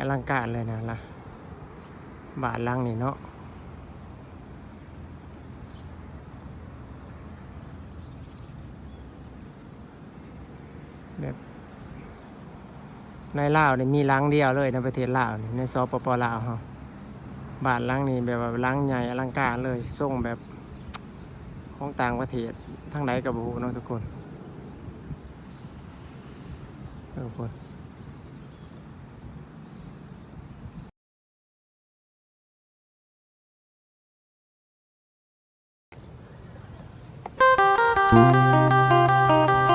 ອະລັງການເລີຍນະລະ ບ້ານຫຼັງນີ້ເນາະ. ແບບໃນລາວນີ້ມີຫຼັງດຽວເລີຍໃນປະເທດລາວນີ້ ໃນ ສປປ ລາວເຮົາ. ບ້ານຫຼັງນີ້ແບບວ່າຫຼັງໃຫຍ່ອະລັງການເລີຍ ຊົງແບບຂອງຕ່າງປະເທດ ທາງໃດກໍບໍ່ຮູ້ເນາະທຸກຄົນ. ເອີ ພຸ້ນ.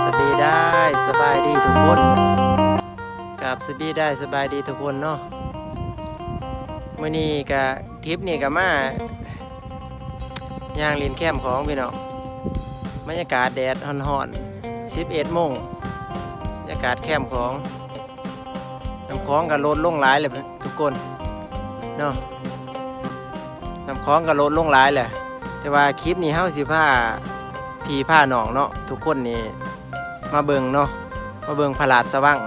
ສະບາຍດີ ສະບາຍດີທຸກຄົນ ກາບສະບາຍດີ ສະບາຍດີທຸກຄົນເນາະ. ມື້ນີ້ກະ ທຣິບນີ້ກະມາຍ່າງຫຼິ້ນແຄມຂອງພີ່ນ້ອງ ບັນຍາກາດແດດຮ້ອນໆ ສິບເອັດໂມງ ບັນຍາກາດແຄມຂອງ. ນ້ຳຂອງກໍລົດລົງຫຼາຍແລ້ວທຸກຄົນເນາະ ນ້ຳຂອງກໍລົດລົງຫຼາຍແລ້ວ. ແຕ່ວ່າຄລິບນີ້ເຮົາຊິພາພີ່ພານ້ອງເນາະ ທຸກຄົນນີ້ມາເບິ່ງເນາະ ມາເບິ່ງພະລາຊະວັງ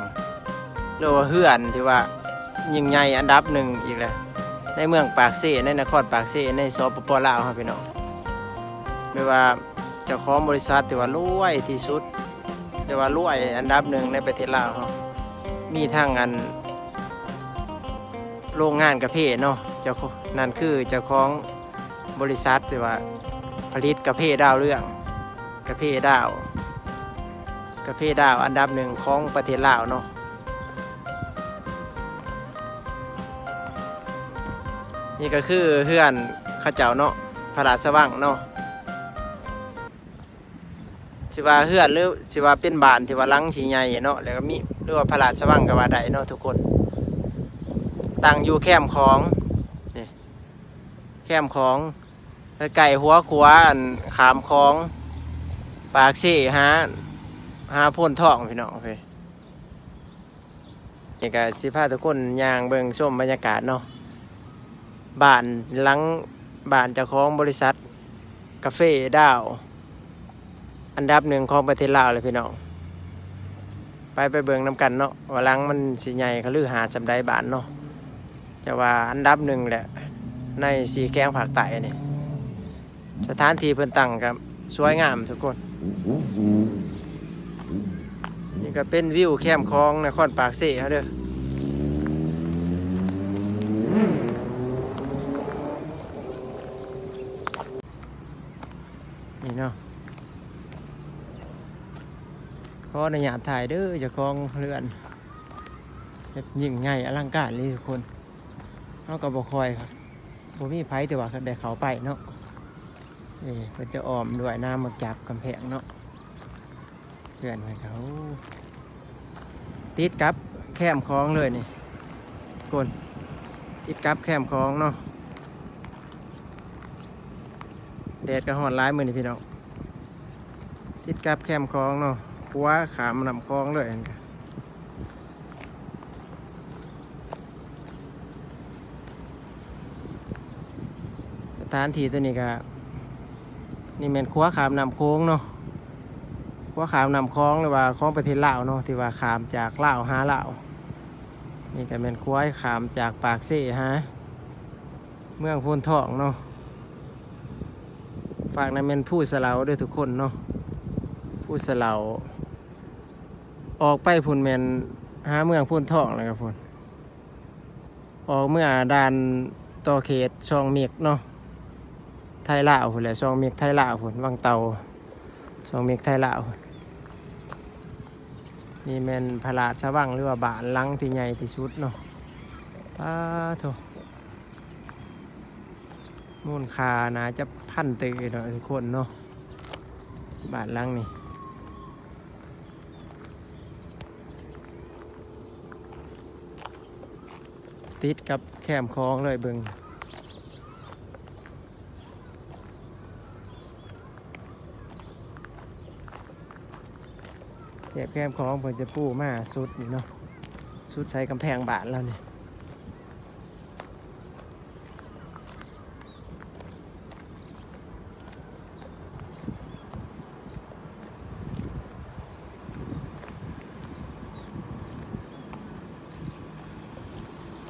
ຫຼືວ່າເຮືອນທີ່ວ່າຍິ່ງໃຫຍ່ອັນດັບໜຶ່ງອີກແລ້ວ ໃນເມືອງປາກເຊ ໃນນະຄອນປາກເຊ ໃນ ສປປ ລາວເຮົາ ພີ່ນ້ອງ. ແບບວ່າເຈົ້າຂອງບໍລິສັດທີ່ວ່າລວຍທີ່ສຸດ ແຕ່ວ່າລວຍອັນດັບໜຶ່ງໃນປະເທດລາວເຮົາ ມີທັງອັນໂຮງງານກາເຟເນາະ ເຈົ້າຂອງ ນັ້ນຄືເຈົ້າຂອງບໍລິສັດທີ່ວ່າຜະລິດກາເຟດາວເຮືອງ ກາເຟດາວ ກາເຟດາວອັນດັບໜຶ່ງຂອງປະເທດລາວເນາະ. ນີ້ກໍຄືເຮືອນເຂົາເຈົ້າເນາະ ພະລາຊະວັງເນາະ. ຊິວ່າເຮືອນ ຫຼື ຊິວ່າເປັນບ້ານທີ່ວ່າຫຼັງທີ່ໃຫຍ່ເນາະ ແລ້ວກໍມີ ຫຼືວ່າພະລາຊະວັງກໍວ່າໄດ້ເນາະທຸກຄົນ. ຕັ້ງຢູ່ແຄມຂອງ ນີ້ ແຄມຂອງ ໃກ້ໆຫົວຂົວ ອັນ ຂ້າມຂອງປາກເຊ ຫາ ຫາໂພນທອງ ພີ່ນ້ອງເອີຍ. ນີ້ກໍຊິພາທຸກຄົນຍ່າງເບິ່ງຊົມບັນຍາກາດເນາະ ບ້ານຫຼັງ ບ້ານເຈົ້າຂອງບໍລິສັດກາເຟດາວອັນດັບໜຶ່ງຂອງປະເທດລາວເລີຍພີ່ນ້ອງ. ໄປ ໄປເບິ່ງນຳກັນເນາະ ວ່າຫຼັງມັນຊິໃຫຍ່ຄະລືຫາດສ່ຳໃດບ້ານເນາະ ແຕ່ວ່າອັນດັບໜຶ່ງແຫຼະ ໃນສີ່ແຂວງພາກໃຕ້ນີ້. ສະຖານທີ່ເພິ່ນຕັ້ງກໍສວຍງາມທຸກຄົນ. ນີ້ກໍເປັນວິວແຄມຂອງນະຄອນປາກເຊເຮົາເດີ ນີ້ເນາະ. ຂໍອະນຸຍາດຖ່າຍເດີ ເຈົ້າຂອງເຮືອນ ແບບຍິ່ງໃຫຍ່ອະລັງການເລີຍທຸກຄົນ. ເຮົາກໍບໍ່ຄ່ອຍ ບໍ່ມີໃຜທີ່ວ່າໄດ້ເຂົ້າໄປເນາະ. ເອີ ເພິ່ນຈະອ້ອມດ້ວຍໜາມໝາກຈັກກຳແພງເນາະ ເຮືອນເພິ່ນກໍ ໂອ້ ຕິດກັບແຄມຂອງເລີຍນີ້ ຄົນ ຕິດກັບແຄມຂອງເນາະ. ແດດກໍຮ້ອນຫຼາຍມື້ນີ້ພີ່ນ້ອງ ຕິດກັບແຄມຂອງເນາະ ຂົວຂ້າມນ້ຳຂອງເລີຍ. ສະຖານທີ່ຕົວນີ້ກະ ນີ້ແມ່ນຂົວຂ້າມນ້ຳໂຂງເນາະ ຂົວຂ້າມນ້ຳຂອງ ຫຼືວ່າຂອງປະເທດລາວເນາະ ທີ່ວ່າຂ້າມຈາກລາວຫາລາວ. ນີ້ກະແມ່ນຂົວຂ້າມຈາກປາກເຊຫາເມືອງໂພນທອງເນາະ. ຟາກນັ້ນແມ່ນພູສະເຫຼົາເດີທຸກຄົນເນາະ ພູສະເຫຼົາ. ອອກໄປພຸ້ນແມ່ນຫາເມືອງໂພນທອງແລ້ວກໍພຸ້ນ ອອກເມືອດ່ານຕໍ່ເຂດຊ່ອງເມັກເນາະ ໄທລາວພຸ້ນແຫຼະ ຊ່ອງເມັກໄທລາວພຸ້ນ ວັງເຕົ່າ ຊ່ອງເມັກໄທລາວ. ນີ້ແມ່ນພະລາຊະວັງ ຫຼືວ່າບ້ານຫຼັງທີ່ໃຫຍ່ທີ່ສຸດເນາະ. ປາໂທ້ ມູນຄ່າໜ້າຈະພັນຕື້ເນາະທຸກຄົນເນາະ ບ້ານຫຼັງນີ້ ຕິດກັບແຄມຂອງເລີຍ ເບິ່ງ ແຄມຂອງເພິ່ນຈະປູມາສຸດນີ້ເນາະ ສຸດໃສ່ກຳແພງບ້ານລາວນີ້. ເ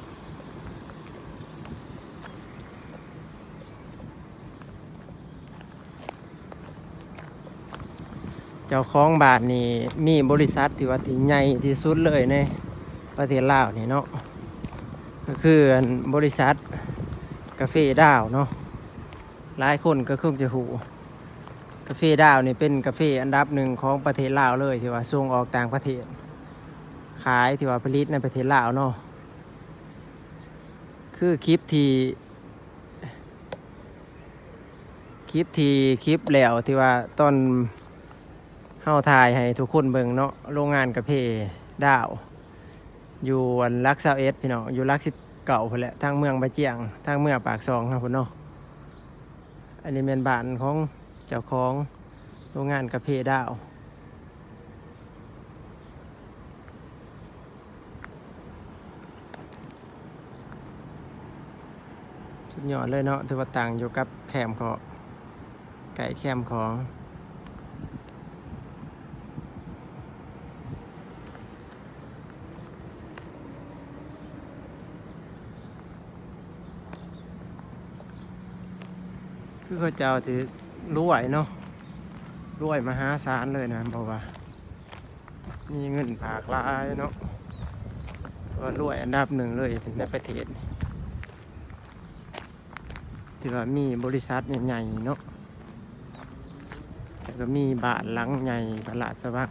ເຈົ້າຂອງບ້ານນີ້ມີບໍລິສັດທີ່ວ່າທີ່ໃຫຍ່ທີ່ສຸດເລີຍໃນປະເທດລາວນີ້ເນາະ ກໍຄືອັນບໍລິສັດກາເຟດາວເນາະ. ຫຼາຍຄົນກໍຄົງຈະຮູ້ ກາເຟດາວນີ້ເປັນກາເຟອັນດັບໜຶ່ງຂອງປະເທດລາວເລີຍ ທີ່ວ່າສົ່ງອອກຕ່າງປະເທດ ຂາຍ ທີ່ວ່າຜະລິດໃນປະເທດລາວເນາະ. ຄືຄລິບທີ່ ຄລິບທີ່ ຄລິບແລ້ວທີ່ວ່າຕອນເຮົາຖ່າຍໃຫ້ທຸກຄົນເບິ່ງເນາະ ໂລງງານກາເຟດາວ ຢູ່ອັນຫຼັກຊາວເອັດ ພີ່ນ້ອງ ຢູ່ຫຼັກສິບເກົ້າພຸ້ນແຫຼະ ທາງເມືອງບາຈຽງ ທາງເມືອງປາກຊ່ອງເຮົາພຸ້ນເນາະ. ອັນນີ້ແມ່ນບ້ານຂອງເຈົ້າຂອງໂລງງານກາເຟດາວ. ສຸດຍອດເລີຍເນາະ ຖືວ່າຕັ້ງຢູ່ກັບແຄມຂອງ ໃກ້ແຄມຂອງ ຄືເຂົາເຈົ້າຊິລວຍເນາະ ລວຍມະຫາສານເລີຍນະ ເພາະວ່າມີເງິນພາກຫຼາຍເນາະ ເພາະວ່າລວຍອັນດັບໜຶ່ງເລີຍໃນປະເທດນີ້ ທີ່ວ່າມີບໍລິສັດໃຫຍ່ໆເນາະ ແລ້ວກໍມີບ້ານຫຼັງໃຫຍ່ ພະລາຊະວັງ.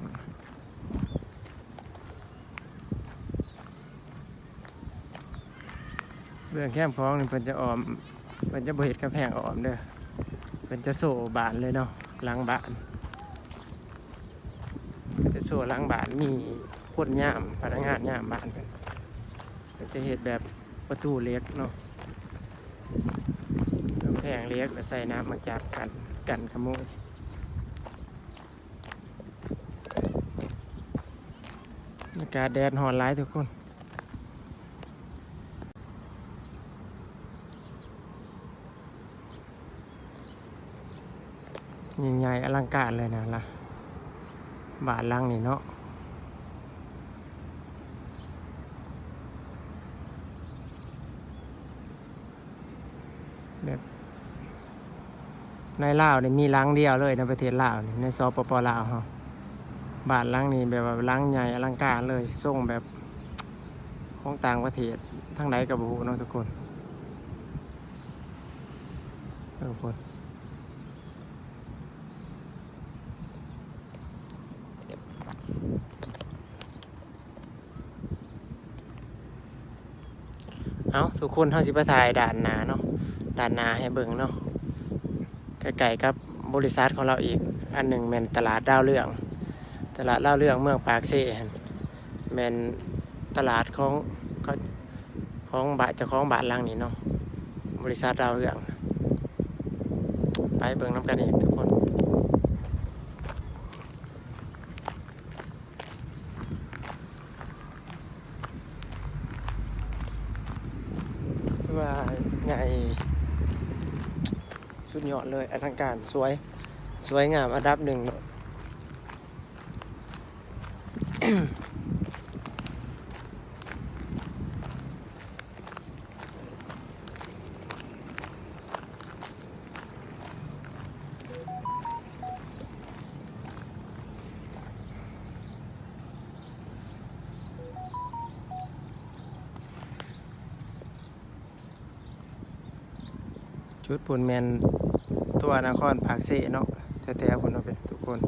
ເບື້ອງແຄມຂອງນີ້ເພິ່ນຈະອ້ອມ ເພິ່ນຈະບໍ່ເຮັດກຳແພງອ້ອມເດີ ເພິ່ນຈະໂຊບ້ານເລີຍເນາະ ຫຼັງບ້ານ ເພິ່ນຈະໂຊຫຼັງບ້ານ ມີຄົນຍາມ ພະນັກງານຍາມບ້ານເພິ່ນ ເພິ່ນຈະເຮັດແບບປະຕູເຫຼັກເນາະ ກຳແພງເຫຼັກ ແລ້ວໃສ່ໜາມມາຈັບກັນ ກັນຂະໂມຍ. ອາກາດແດດຮ້ອນຫຼາຍທຸກຄົນ ຍິ່ງໃຫຍ່ອະລັງການເລີຍນະລະ ບ້ານຫຼັງນີ້ເນາະ. ແບບໃນລາວນີ້ມີຫຼັງດຽວເລີຍ ໃນປະເທດລາວນີ້ ໃນ ສປປ ລາວເຮົາ ບ້ານຫຼັງນີ້ແບບວ່າຫຼັງໃຫຍ່ອະລັງການເລີຍ ຊົງແບບຂອງຕ່າງປະເທດ ທາງໃດກໍບໍ່ຮູ້ເນາະທຸກຄົນ ເອີ ພຸ້ນ. ເອົາ ທຸກຄົນ ເຮົາຊິໄປຖ່າຍດ້ານໜ້າເນາະ ດ້ານໜ້າໃຫ້ເບິ່ງເນາະ ໃກ້ໆກັບບໍລິສັດຂອງລາວອີກອັນໜຶ່ງ ແມ່ນຕະຫຼາດດາວເຮືອງ ຕະຫຼາດດາວເຮືອງເມືອງປາກເຊຫັ້ນ ແມ່ນຕະຫຼາດຂອງ ຂອງບ້ານ ເຈົ້າຂອງບ້ານຫຼັງນີ້ເນາະ ບໍລິສັດດາວເຮືອງ. ໄປເບິ່ງນຳກັນອີກທຸກຄົນ. ຄືວ່າໃຫຍ່ສຸດຍອດເລີຍ ອະລັງການ ສວຍ ສວຍງາມອັນດັບໜຶ່ງເນາະ. ຈຸດພຸ້ນແມ່ນຕົວນະຄອນປາກເຊເນາະ ແຖວໆພຸ້ນເນາະ ເປັນທຸກຄົນ.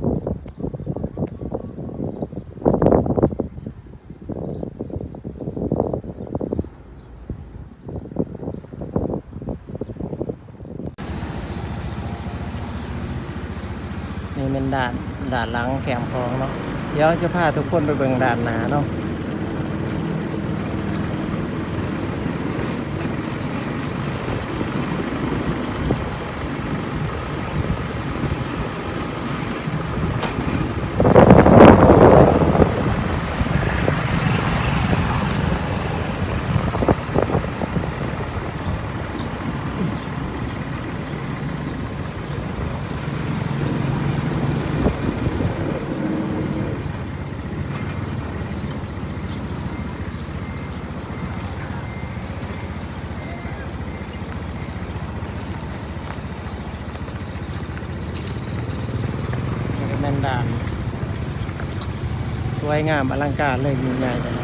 ນີ້ແມ່ນດ້ານ ດ້ານຫຼັງແຄມຂອງເນາະ. ດຽວຈະພາທຸກຄົນໄປເບິ່ງດ້ານໜ້າເນາະ. ສວຍງາມອະລັງການເລີຍ ຍິ່ງໃຫຍ່ເລີຍ.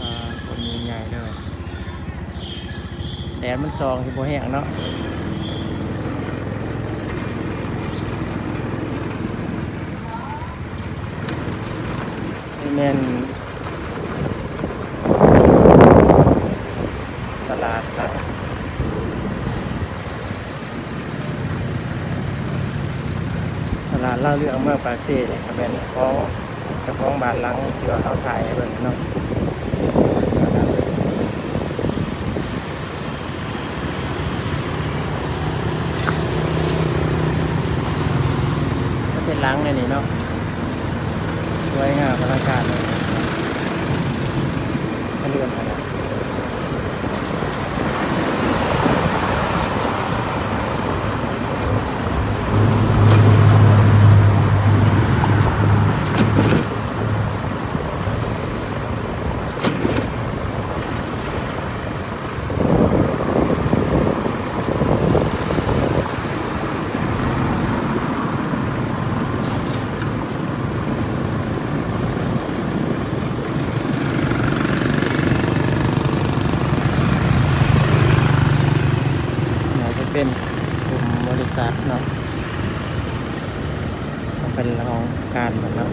ອ່າ ຄົນໃຫຍ່ໆເດີ ແດດມັນສ່ອງຊິບໍ່ແຮງເນາະ. ນີ້ແມ່ນຕະຫຼາດ ຕະຫຼາດລາວເລື່ອງເມືອງປາກເຊນີ້ ກໍແມ່ນຂອງເຈົ້າຂອງບ້ານຫຼັງທີ່ວ່າເຮົາຖ່າຍໃຫ້ເບິ່ງເນາະ. ກໍເປັນຫຼັງອັນນີ້ເນາະ ສວຍງາມອະລັງການເລີຍ ເລື່ອງຂະໜາດ. ໜ້າຈະເປັນກຸ່ມບໍລິສັດເນາະ ເປັນຫ້ອງການເພິ່ນເນາະ.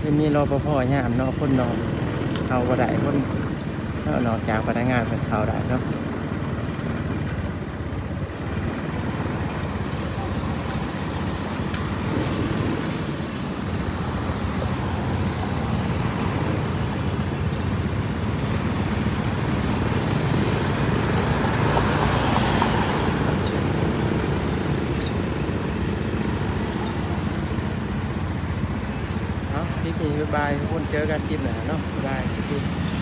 ຈະມີ ລປພ ຍາມເນາະ ຄົນນອກເຂົ້າບໍ່ໄດ້ ຄົນ ເນາະ ນອກຈາກພະນັກງານເພິ່ນເຂົ້າໄດ້ເນາະ. ເອົາ ຄລິບນີ້ບາຍບາຍ ທຸກຄົນ ເຈີກັນຄລິບໜ້າເນາະ ບາຍບາຍ ສະບາຍດີ.